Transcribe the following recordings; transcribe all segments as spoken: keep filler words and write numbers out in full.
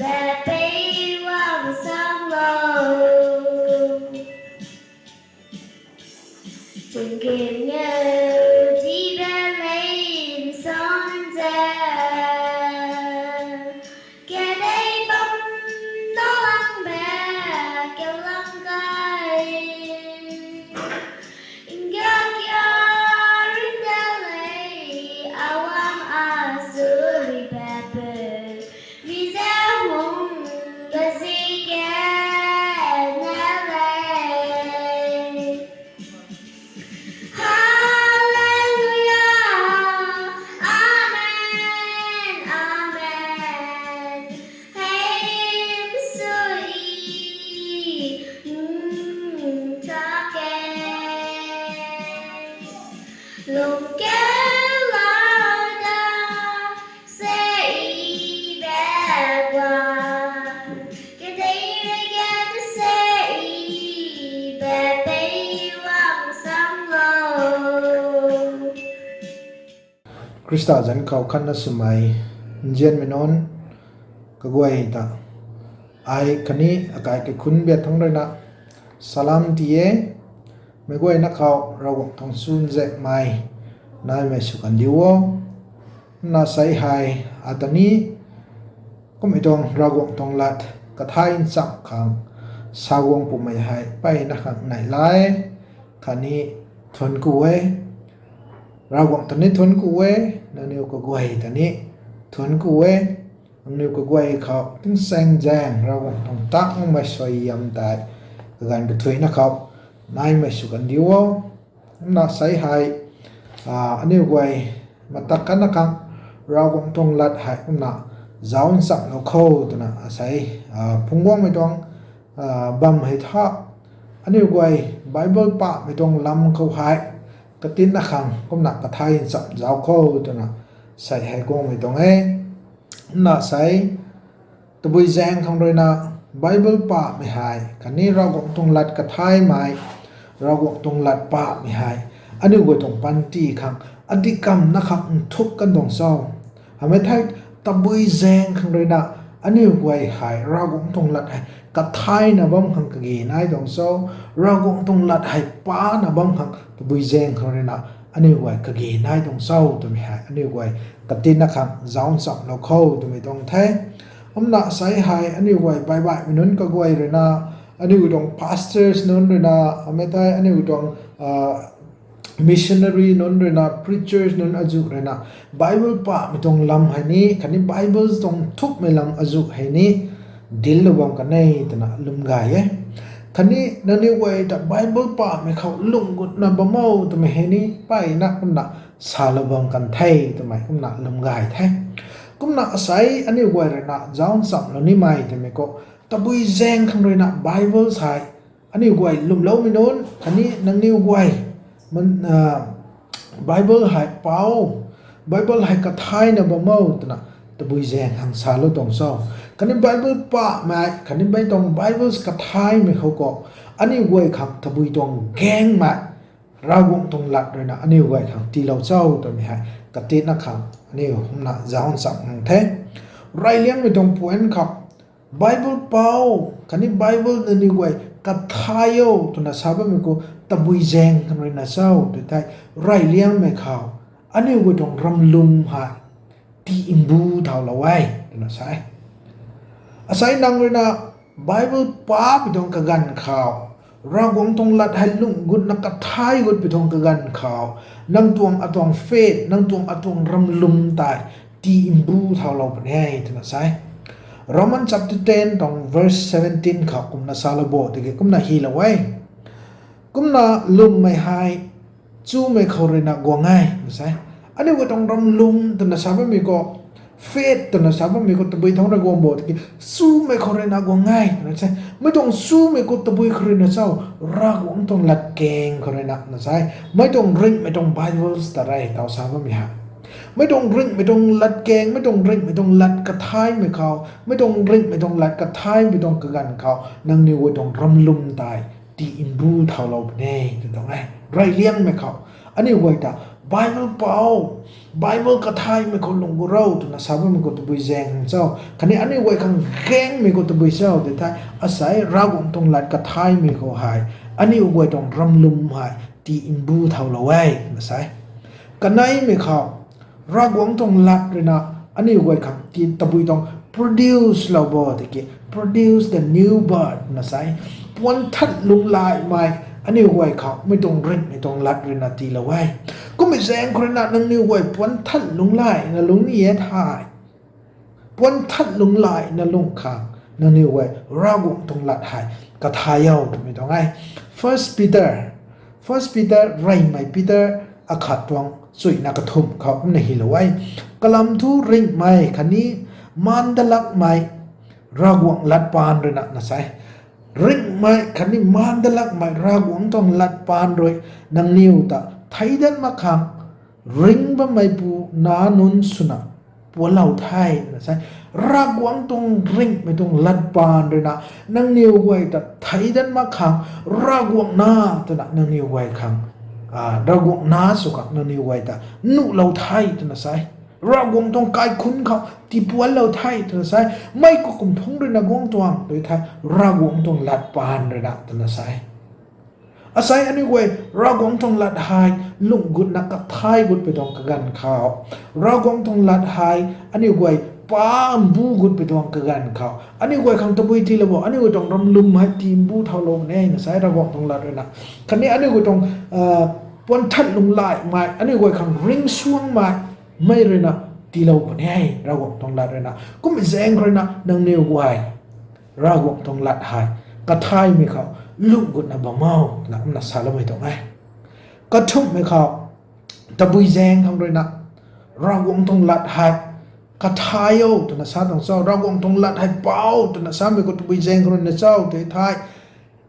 Bapei wang samlou. Chingkim ngeu ti bam lei nsan ze. Kadei bam na lang ba kalang kai. Ingak ya ring da lei awang a suri bapei. Mi ze hung da zi ke na lei. Hallelujah. Amen. Amen. Hei sui. Mm, chake. Lungke lada. Sei bapei. Kadei rui gata sei bapei wang samlou. Khrista zanc khou khatna swmei nzianmei nunc kaguay ta ai khatni akai kaikhunc biak thangc rui na salam ti e. Meic guayna khou Ravguangc tuang chuzaenghmei naimei sw kandiu o. Na sei hei ata ni kummei tuang Ravguangc tuang lat kathai nchamh khang sa guang pumei hei mpeyna khang neihla e, khatni thuanc ku e. Ravguangc ta ni thuanc ku e, nangniw kaguay ta ni thuanc ku e. Nangniw kaguay khou tingsaengzaeng Ravguangc tuang tangmei suaihiam tei kaganv kathuicna khou naimei sw kandiu o. Kumna sei hei, aniw guay matak kanna khang Ravguangc tuang lat hei kumna zauc nchamlou kho twna asei phungc guangmei tuang bam hei tha. Aniw guay Bible pahmei tuang lam khou hei katinna khang kumna kathai nchamh zauc kho twna sei hei guangmei tuang e. Kumna sei tabui zaeng khang rui na Bible pahmei hei khatni Ravguangc tuang lat kathaimei, Ravguangc tuang lat pahmei hei aniw guay tuang panty khang adih kamna khang nthuk kan tuang cho? Hamei thei tabui zaeng khang rui na aniw guay hei Ravguangc tuang lat hei kathaina bam khang kage nai tuang cho? Ravguangc tuang lat hei pana bam khang tabui zaeng khang rui na aniw guay kage nai tuang cho twmei hei aniw guay katinna khang zauc nchamlou kho twmei tuang the. Kumna sei hei aniw guay baihbaihmei nunc kaguay rui na, aniw tuang pastors nunc rui na, hamei thei aniw tuang missionary nunc rui na, preachers nunc azuh rui na Bible pahmei tuang lam hei ni khatni Bible tuang nthukmei lam azuh hei ni dillou bam kan e twna lwm gay e. Khatni nangniw guay ta Bible pahmei khou lung gutna bam o twmei hei ni mpeyna kumna salou bam kan the twmei kumna lwm gay the. Kumna asei aniw guay rui na zauc nchamlou nimei twmei khou tabui zaeng khang rui na Bible hei aniw guay lwmloumei nunc khatni nangniw guay Bible hei pau, Bible hei kathaina bam o twna tabui zaeng khang salou tuang cho? Khatni Bible pahmei khatni mei tuang Bible kathaimei khou khou aniw guay khang tabui tuang gaengmei Ravguangc tuang lat rui na aniw guay khang tiilou cho twmei hei katinna khang aniw kumna zauc ncham khang the. Reyliangmei tuang point khou Bible pau khatni Bible nangniw guay kathai o twna sa bammei khou tabui zaeng khang rui na cho tw thei, reyliangmei khou aniw guay tuang ramlum hei tii mbu thaulou e twna sa e. Asei nang rui na Bible pahmei tuang kaganv khou, Ravguangc tuang lat hei lung gutna kathai gutpui tuang kaganv khou, nang tuang atuang faith, nang tuang atuang ramlum tei tii mbu thaulou puni e twna sa e. Roman chapter ten tuang verse seventeen khou kumna salou bo tiki kumna hylou e. Kumna lwmmei hei chumei khou rui na guang e twna sa e. Aniw guay tuang ramlum twna sa bammei khou, faith twna sa bammei khou tabui thangc rui guang bo tiki chumei khou rui na guang e twna sa e. Mei tuang chumei khou tabui khou rui na cho? Ravguangc tuang latkaeng khou rui na twna sa e. Mei tuang ringhmei tuang Bibles ta rey taw sa bammei hei, mei tuang ringhmei tuang latkaeng, mei tuang ringhmei tuang lat kathaimei khou, mei tuang ringhmei tuang lat kathaimei tuang kaganv khou nangniw guay tuang ramlum tei tii mbu thaulou puni e tw tuang e. Reyliangmei khou aniw guay ta Bible pau, Bible kathaymei khou lung gu ro twna sa bammei khou tabui zaeng khang cho, khatni aniu guay khang gaengmei khou tabui cho tei the, asei Ravguangc tuang lat kathaymei khou hei aniu guay tuang ramlum hei tii mbu thaulou e twna sa e. Kaneimei khou, Ravguangc tuang lat ruina aniu guay khang tabui tuang produce lou bo tiki, produce the new birth na sa e. Puan that lunglaimei aniu guay khou mei tuang ringhmei tuang lat ruina tiilou e. Kummei zaeng khou ruina nangniw guay puan that lunglaina lung ni e the. Puan that lunglaina lung khang nangniw guay Ravguangc tuang lat hei kathay o twmei tuang e. First Peter, First Peter, reymei Peter akhat tuang chuina kathumh khou kumna hylou e. Kalam thu ringhmei khatni maan dalakmei Ravguangc lat paan ruina na sa e. Ringhmei khatni maan dalakmei Ravguangc tuang lat paan rui nangniw ta theic dat mak khang ring bammeipu nac nunc swna pualou the twna sa e. Ravguangc tuang ringhmei tuang lat paan ruina nangniw guay ta theic dat mak khang Ravguangc nac twna nangniw guay khang, Ravguangc nac sw khang nangniw guay ta nuhlou the twna sa e. Ravguangc tuang kaikhunc khou tiipuanlou the twna sa e. Mei khou kum thungc ruina guang tuang tu thei Ravguangc tuang lat paan ruina twna sa e. Asei aniu guay Ravguangc tuang lat hei lung gutna kathay gutpui tuang kaganv khou, Ravguangc tuang lat hei aniu guay pa mbu gutpui tuang kaganv khou aniu guay khang tabui tiilou bo, aniu guay tuang ramlum hei tii mbu thaulou ne na sa e Ravguangc tuang lat ruina. Khatni aniu guay tuang puan that lunglaimei aniu guay khang ringcsuangmei mei ruina tiilou puni e Ravguangc tuang lat ruina. Kummei zaeng khou ruina nangniw guay Ravguangc tuang lat hei kathaymei khou lung gutna bam o twna kumna saloumei tuang e. Kathumhmei khou, tabui zaeng khang ruina Ravguangc tuang lat hei kathay o twna sa tuang cho, Ravguangc tuang lat hei pa o twna samei khou tabui zaeng khang ruina cho tu thei,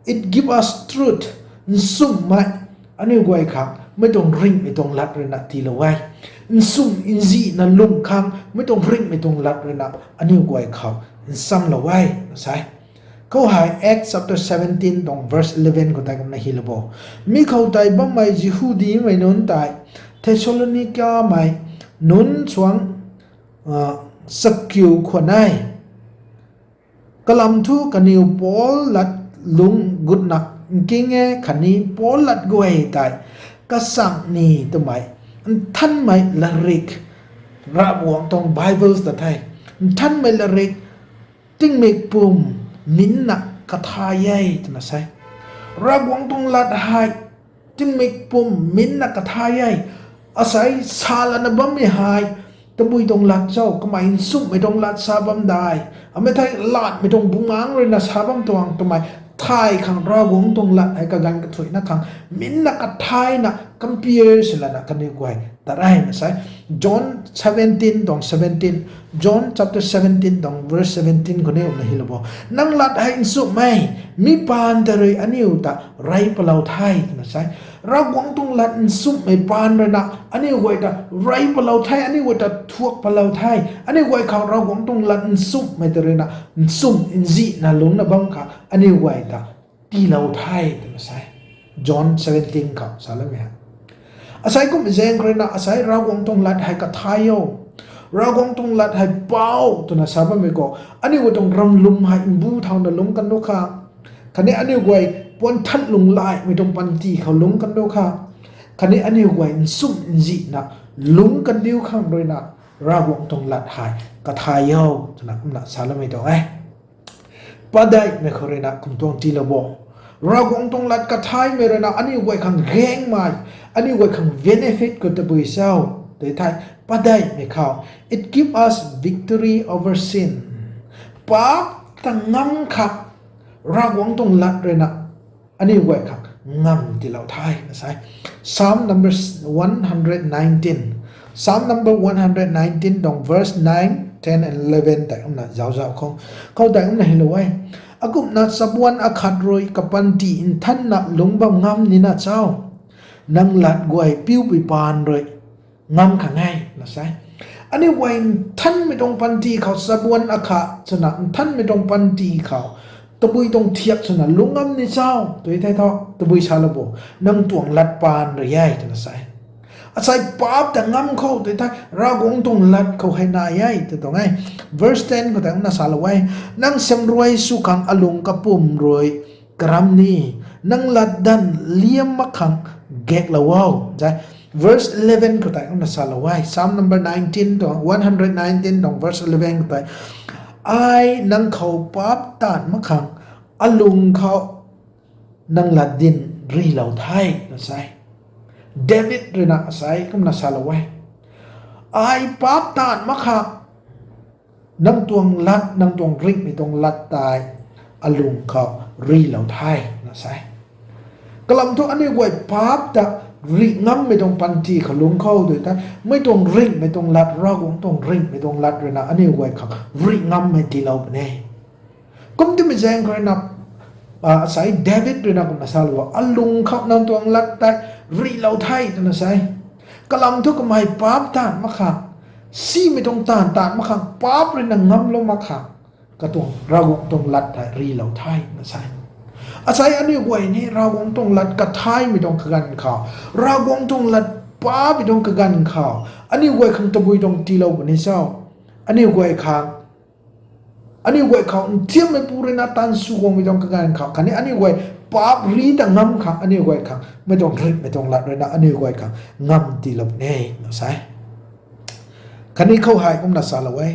it give us truth, nchumhmei, aniu guay khang mei tuang ringhmei tuang lat ruina tiilou e. Nchumh nzihna lung khang mei tuang ringhmei tuang lat ruina aniu guay khou nchamlou e na sa e. Khou hei Acts chapter seventeen tuang verse eleven khou tei kumna hylou bo. Mi khou tei bammei Jihudimei nunc tei Thessalonikamei nunc suang chakiu khwan e. Kalam thu kaniw Paul lat lung gutna nking e khatni Paul lat guay tei kachang ni twmei nthanmei latrik, Ravguangc tuang Bibles ta the, nthanmei latrik tingmik pum minna kathay e twna sa e. Ravguangc tuang lat hei tingmik pum minna kathay e. Asei sa lana bammei hei tabui tuang lat cho, kamei nchumhmei tuang lat sa bam dai, amei thei latmei tuang bumaengc ruina sa bam tuang twmei thay khang Ravguangc tuang lat hei kaganv kathuicna khang minna kathayna compare sw lana kaniw guay ta reyna sa e. John seventeen tuang seventeen, John chapter seventeen tuang verse seventeen khou ni kumna hylou bo. Nang lat hei nchumhmei, mi paan ta rui aniu ta rey palou the twna sa e. Ravguangc tuang lat nchumhmei paan ruina aniu guay ta rey palou the, aniu guay ta thuak palou the, aniu guay khou Ravguangc tuang lat nchumhmei ta ruina nchumh nzihna lungcna bam khang aniu guay ta tiilou the twna sa e. John seventeen khou saloumei hei. Asei kum zaeng khou ruina asei Ravguangc tuang lat hei kathay o, Ravguangc tuang lat hei pa o twna sa bammei khou aniu guay tuang ramlum hei mbu thauna lungc kan du kha, khatni aniu guay puan that lunglaimei tuang panty khou lungc kan du kha, khatni aniu guay nchumh nzihna lungc kan diu khang ruina Ravguangc tuang lat hei kathay o twna kumna saloumei tuang e. Padeihmei khou ruina kum tuang tiilou bo. Ravguangc tuang lat kathaymei ruina aniu guay khang gaengmei, aniu guay khang benefit khou tabui cho tu thei, padeihmei khou, it give us victory over sin. Paap ta ngam khang Ravguangc tuang lat ruina aniu guay khang ngam tiilou the na sa e. Psalm number one hundred nineteen, Psalm number one hundred nineteen tuang verse nine, ten and eleven tei kumna zauc zauc khou, khou tei kumna hylou e. Akumna chabuan akhat rui kapanty nthanna lungc bam ngam nina cho? Nang lat guay piupui paan rui ngam khang e na sa e. Aniu guay nthanmei tuang panty khou chabuan akhat swna nthanmei tuang panty khou tabui tuang thiak swna lungc ngam ni cho tu thei thu tabui salou bo, nang tuang lat paan rui e twna sa e. Asei paap ta ngam khou tei the, Ravguangc tuang lat khou hei nai e tw tuang e. Verse ten khou tei kumna salou e. Nang siamruai sw khang alung kapwm rui karam ni, nang latdanv liam mak khang gaeklou o. Zai, verse eleven khou tei kumna salou e. Psalm number nineteen tuang, one hundred nineteen tuang verse eleven khou tei, ai nang khou paap taanv mak khang alung khou nang latdyn rilou the, na sa e. David ruina asei kumna salou e. Ai paap taanv mak khang nang tuang lat, nang tuang ringhmei tuang lat tei alung khou rilou the, na sa e. Kalam thu aniu guay paap ta rih ngammei tuang panty khou lung khou tei the, mei tuang ringhmei tuang lat, Ravguangc tuang ringhmei tuang lat ruina aniu guay khang rih ngammei tiilou puni. Kum timei zaeng khou ruina, asei David ruina kumna salou e, alung khou nang tuang lat tei rilou the twna sa e. Kalam thu kamei paap taanv mak khang, simei tuang taanv taanv mak khang, paap ruina ngamlou mak khang, katuang Ravguangc tuang lat tei rilou the na sa e. Asei aniu guay ni Ravguangc tuang lat kathaymei tuang kaganv khou, Ravguangc tuang lat paapmei tuang kaganv khou, aniu guay khang tabui tuang tiilou puni cho? Aniu guay khang, aniu guay khou nthiammeipu ruina taanv sw guangmei tuang kaganv khou khatni aniu guay paap rih ta ngam khang aniu guay khang mei tuang ringhmei tuang lat ruina aniu guay khang ngam tiilou puni, na sa e. Khatni khou hei kumna salou e.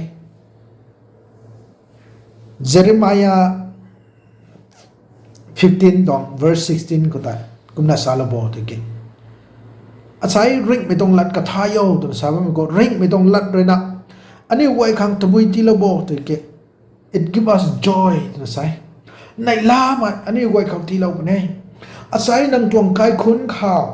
Jeremiah fifteen tuang verse sixteen khou tei kumna salou bo tiki, asei ringhmei tuang lat kathai o twna sa bammei khou, ringhmei tuang lat ruina aniu guay khang tabui tiilou bo tiki, it give us joy twna sa e. Neihlamei aniu guay khang tiilou puni. Asei nang tuang kaikhunc khou,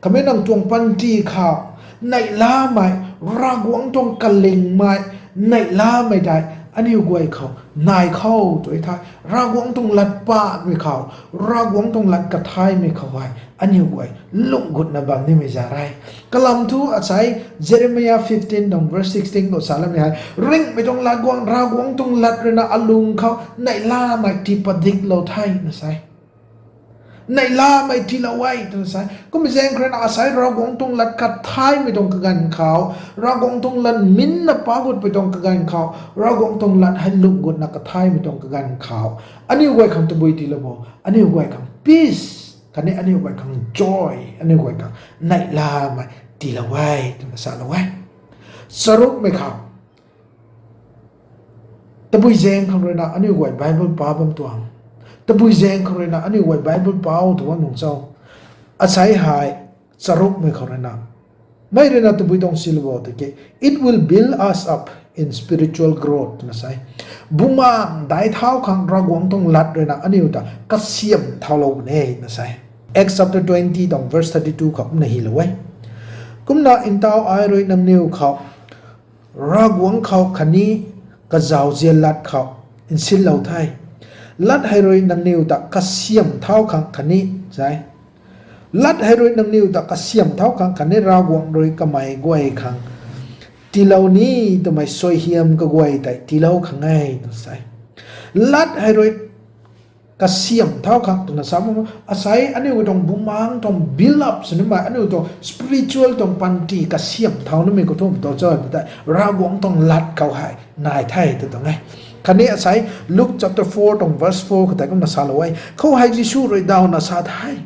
kamei nang tuang panty khou, neihlamei, Ravguangc tuang kalingmei, neihlamei tei aniu guay khou nai khou tw the. Ravguangc tuang lat paapmei khou, Ravguangc tuang lat kathaymei khou hei aniu guay lung gutna bam nimei za re. Kalam thu asei Jeremiah fifteen tuang verse sixteen khou saloumei hei, ringhmei tuang lat guang, Ravguangc tuang lat ruina alung khou neihlamei tii padiklou the, na sa e. Neihlamei tiilou e twna sa e. Kummei zaeng khou ruina asei Ravguangc tuang lat kathaymei tuang kaganv khou, Ravguangc tuang lat minna pac gutpui tuang kaganv khou, Ravguangc tuang lat hei lung gutna kathaymei tuang kaganv khou, aniu guay khang tabui tiilou bo, aniu guay khang peace, khatni aniu guay khang joy, aniu guay khang neihlamei tiilou e twna salou e. Charukmei khou, tabui zaeng khang ruina aniu guay Bible pac bam tuang, tabui zaeng khang ruina aniu guay Bible pac tw bam nung cho? Asei hei charukmei khou ruina, mei ruina tabui tuang silou bo tiki, it will build us up in spiritual growth twna sa e. Bumaengh daic thau khang Ravguangc tuang lat ruina aniu ta kasiam thaulou puni, na sa e. Acts chapter twenty tuang verse thirty-two khou kumna hylou e. Kumna ntauh ai rui nangniw khou Ravguangc khou khatni kazauzian lat khou nsinlou the. Lat hei rui nangniw ta kasiam thau khang khatni, sa e, lat hei rui nangniw ta kasiam thau khang khatni Ravguangc rui kamei guay khang tiilou ni twmei suaihiam kaguay tei tiilou khang e, na sa e. Lat hei rui kasiam thau khang twna sa bam, asei aniu tuang bumaengh tuang build up sw nimei, aniu tuang spiritual tuang panty kasiam thau nimei khou thu tu cho tei, Ravguangc tuang lat khou hei nai the tw tuang e. Khatni asei Luke chapter four tuang verse four khou tei kumna salou e. Khou hei Jisu rui dawna sa the,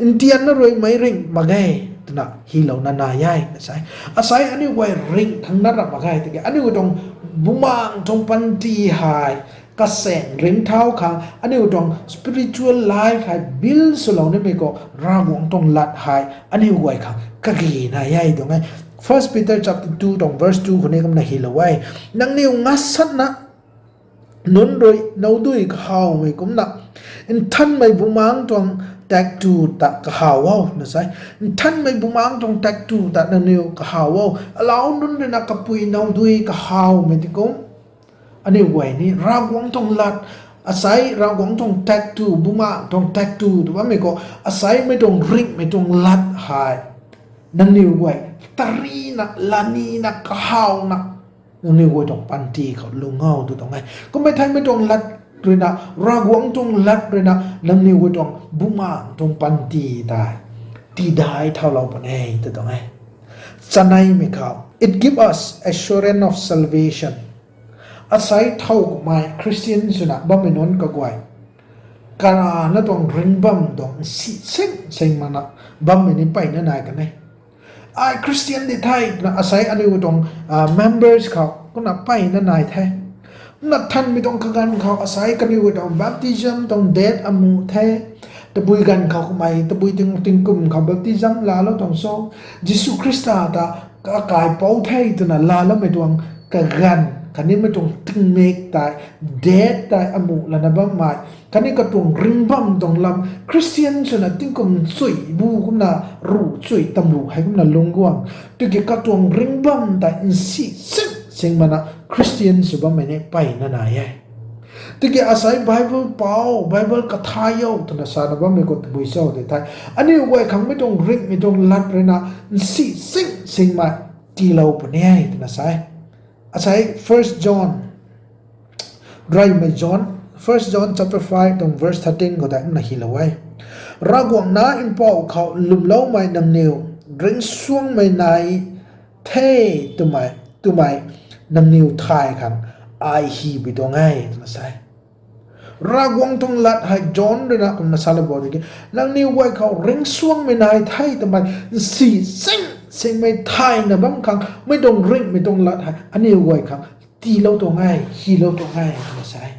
ntianna rui meic ringh mak ge twna hylouna nai e, na sa e. Asei aniu guay ringh thangc na ra mak ge tiki, aniu tuang bumaengh tuang panty hei kasaeng ringh thau khang, aniu tuang spiritual life hei build swlou nimei khou Ravguangc tuang lat hei aniu guay khang kage nai e tuang e. First Peter chapter two tuang verse two khou ni kumna hylou e. Nangniw ngasatna nunc rui nowdui kahawmei kumna, nthanmei bumaengh tuang taektw ta kahaw o, na sa e. Nthanmei bumaengh tuang taektw ta nangniw kahaw o. Alau nunc ruina kapui nowdui kahawmei ti kum, aniu guay ni Ravguangc tuang lat, asei Ravguangc tuang taektw, bumaengh tuang taektw tw bammei khou, asei mei tuang ringhmei tuang lat hei nangniw guay tarina, lanina, kahawna, nangniw guay tuang panty khou lung o tw tuang e. Kummei theimei tuang lat ruina, Ravguangc tuang lat ruina nangniw guay tuang bumaengh tuang panty tei tidai thaulou puni e tw tuang e. Chaneimei khou, it give us assurance of salvation. Asei thow kumhmei Christian swna bammei nunc kaguay, karana tuang ringh bam tuang nsi sing sing makna bammei ni mpeyna nai kan e. Ai Christian di the twna asei aniu tuang members khou kumna mpeyna nai the. Kumna nthanmei tuang kaganv khou asei kaniw tuang baptism tuang date amuh the. Tabui ganv khou kummei, tabui ting tingkum khou baptism laalou tuang cho, Jisu Khrista ta kakaipouc the twna laaloumei tuang kaganv khatni mei tuang tingmik tei, date tei amuh lana bammei khatni katuang ringh bam tuang lam, Christian swna tingkum chui bu kumna, ruh chui tamruh hei kumna lungc guang. Tiki katuang ringh bam tei nsi sing sing makna Christian sw bammei ni mpeyna nai e. Tiki asei Bible pou, Bible kathay o twna sana bammei khou tabui cho de the, aniu guay khang mei tuang ringhmei tuang lat ruina nsi sing singmei tiilou puni e twna sa e. Asei First John, reymei John, First John chapter five tuang verse thirteen khou tei kumna hylou e. Ravguangc Nac Mpouh khou lwmloumei nangniw ringcsuangmei nai the twmei, twmei nangniw thay khang ai hypui tuang e twna sa e. Ravguangc tuang lat hei John ruina kumna salou bo tiki, nangniw guay khou ringcsuangmei nai the twmei nsi sing singmei thayna bam khang mei tuang ringhmei tuang lat hei aniu guay khang tiilou tuang e, hylou tuang e twna sa e.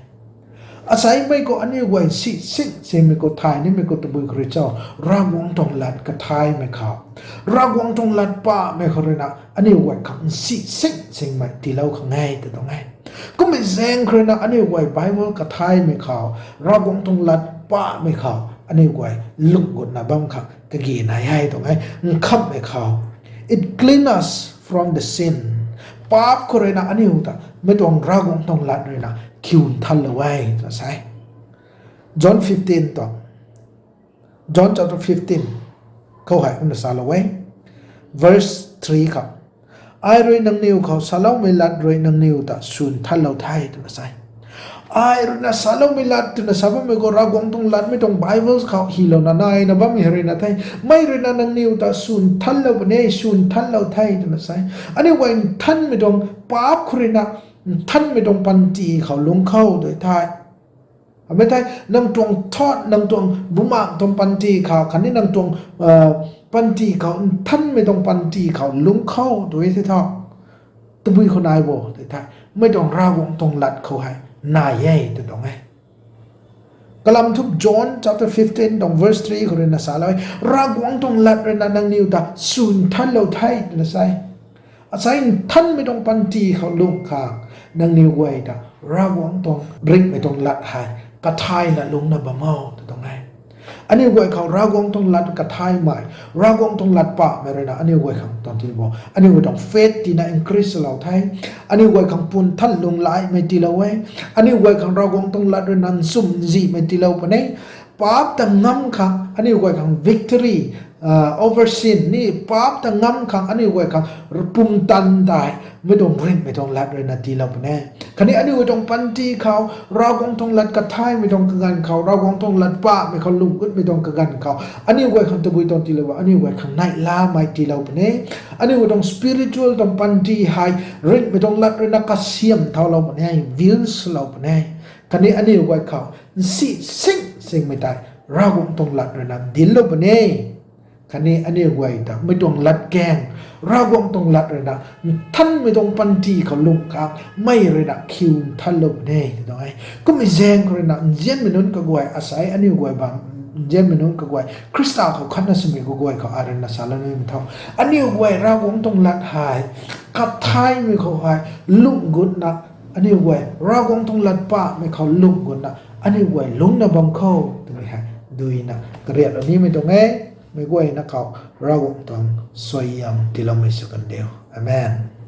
Asei mei khou aniu guay nsi sing singmei khou thay nimei khou tabui khou rui cho, Ravguangc tuang lat kathaymei khou, Ravguangc tuang lat pamei khou ruina aniu guay khang nsi sing singmei tiilou khang e tw tuang e. Kummei zaeng khou ruina aniu guay Bible kathaymei khou, Ravguangc tuang lat pamei khou aniu guay lung gutna bam khang kage nai e tuang e. Nkhamhmei khou, it clean us from the sin. Paap khou ruina aniu ta mei tuang Ravguangc tuang lat ruina khiu nthanlou e twna sa e. John fifteen tuang, John chapter fifteen khou hei kumna salou e, verse three khou, ai rui nangniw khou saloumei lat rui nangniw ta sw nthanlou the twna sa e. Ai ruina saloumei lat twna sa bammei khou Ravguangc tuang lat mei tuang Bibles khou hylouna naina bammei ruina the. Mei ruina nangniw ta sw nthanlou puni e, sw nthanlou the twna sa e. Aniu guay nthanmei tuang paap khou ruina nthanmei tuang panty khou lungc khou tw the. Amei thei nang tuang thought, nang tuang bumaengh tuang panty khou khatni nang tuang panty khou, nthanmei tuang panty khou lungc khou tw the tho. Tabui khou nai bo tw the, mei tuang Ravguangc tuang lat khou hei nai e tw tuang e. Kalam thu John chapter fifteen tuang verse three khou ruina salou e, Ravguangc tuang lat ruina nangniw ta sw nthanlou the twna sa e. Asei nthanmei tuang panty khou lungc khang nangniw guay ta Ravguangc tuang ringhmei tuang lat hei kathayna lungcna bam o tw tuang e. Aniu guay khou Ravguangc tuang lat kathaymei, Ravguangc tuang lat pamei ruina aniu guay khang tuang tii bo, aniu guay tuang faith tina increase lou the. Aniu guay khang pun than lunghlaimei tiilou e. Aniu guay khang Ravguangc tuang lat ruina nchumh nzihmei tiilou puni e. Paap ta ngam khang aniu guay khang victory, over sin ni, paap ta ngam khang aniu guay khang pumtan tei mei tuang ringhmei tuang lat ruina tiilou puni e. Khatni aniu guay tuang panty khou Ravguangc tuang lat kathaymei tuang kaganv khou, Ravguangc tuang lat pamei khou lung gutmei tuang kaganv khou aniu guay khang tabui tuang tiilou bo, aniu guay khang neihlamei tiilou puni e. Aniu guay tuang spiritual tuang panty hei ringhmei tuang lat ruina kasiam thaulou puni e, build swlou puni e. Khatni aniu guay khou nsi sing singmei tei Ravguangc tuang lat ruina dinclou puni e. Khatni aniu guay ta mei tuang latkaeng, Ravguangc tuang lat ruina nthanmei tuang panty khou lungc khang mei ruina khiu nthanlou puni e tw tuang e. Kummei zaeng khou ruina nzianmei nunc kaguay, asei aniu guay bam nzianmei nunc kaguay, Khrista khou khatna swmei kaguay khou ai ruina salou nimei tho, aniu guay Ravguangc tuang lat hei kathaymei khou hei lung gutna, aniu guay Ravguangc tuang lat pamei khou lung gutna aniu guay lungcna bam khou twmei hei duina kariatlou nimei tuang e. Meic guayna khou Ravguangc tuang suaihiam tiiloumei sw kan diu. Amen.